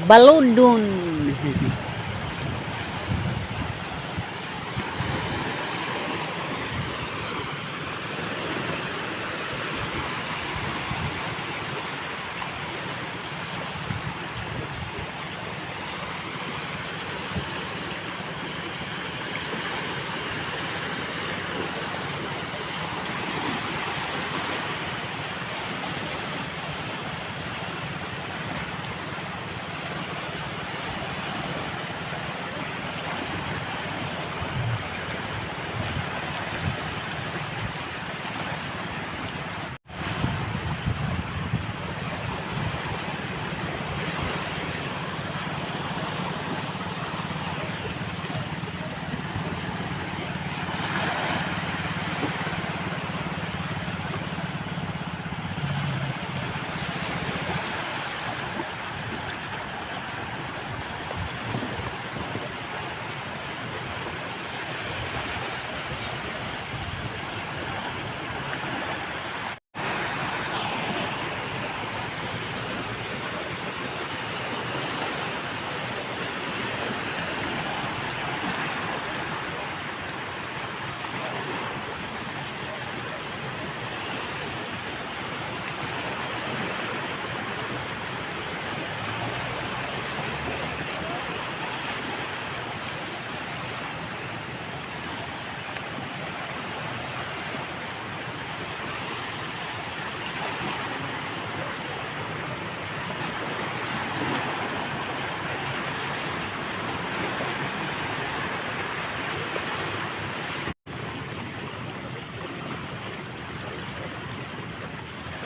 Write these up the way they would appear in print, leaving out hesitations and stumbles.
Baludon.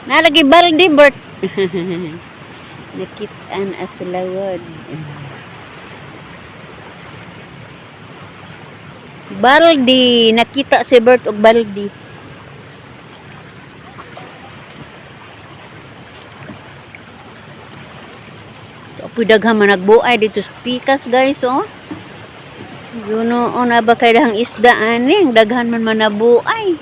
Nalagi baldi, Bert. Nakitaan aslawad. Baldi, nakita si Bert og baldi. Apoy daghan man nagbuay dito sa pikas, guys, oh. Yun oh, na ba kay dahang isda ani, ang daghan man manabuay.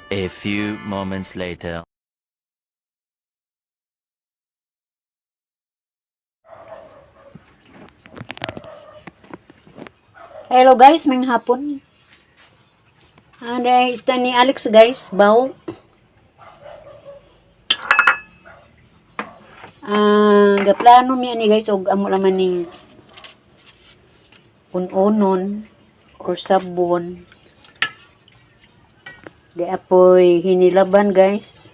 A few moments later. Hello guys, may hapon. Ano, isda ni Alex, guys, baw. Ah, gaplano miya ni, guys, og amo laman ning unonon or sabon. Di apoy hinilaban, guys.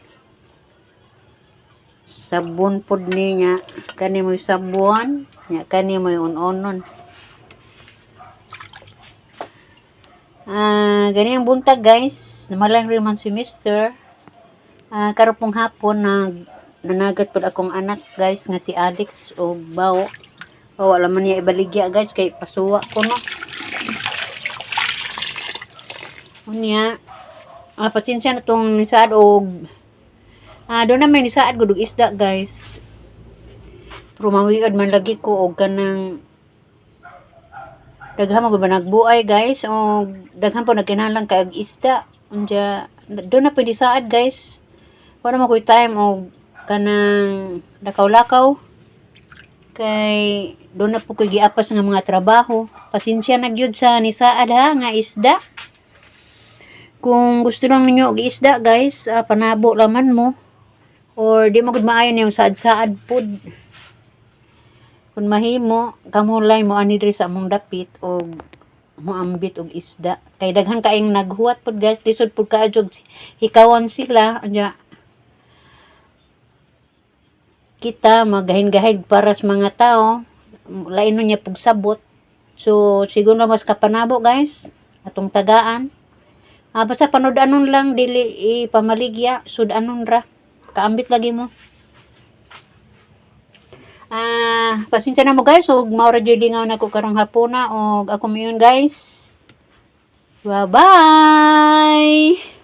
Sabon pod niya. Kani mo'y sabon, nya kani mo'y unonon. Ah, ganyan buntag, guys. Namalang rin man si Mister. Ah, karupong hapon nag nanagat pud akong anak, guys, nga si Alex og bawo. O wala man niya ibaligya, guys, kay pasuwa ko no. Unya, pasensya na tong nisaad og doon na may nisaad gud og isda, guys. Pero mawiad man lagi ko og kanang daghan man gud ba nagbuay, guys, o daghan po nagkinahanglan kay og isda. Unya doon na pwede saad, guys. Wala man koy time og kanang lakaw-lakaw kay doon na po ko'y giapas nga mga trabaho. Pasensya na gyud sa nisaad ha nga isda. Kung gusto lang ninyo og isda, guys, panabo laman mo or di mo gud maayo niyong saad-saad pod. Kung mahimo, kamulay mo ani diri sa among dapit og moambit og isda. Kay daghan kaayong naghuwat pod, guys, lisod pod kaayo og hikawan sila. Unya kita magahin-gahin para sa mga tao, lain nun niya pagsabot. So siguro mas kapanabo, guys, atong tagaan. Basta panud-anon lang, dili ipamaligya, sud-anon ra. Kaambit lagi mo. Pasensya na mo, guys, ug mao ra jud nga nako karong hapuna, og ako miingon, guys. Bye-bye.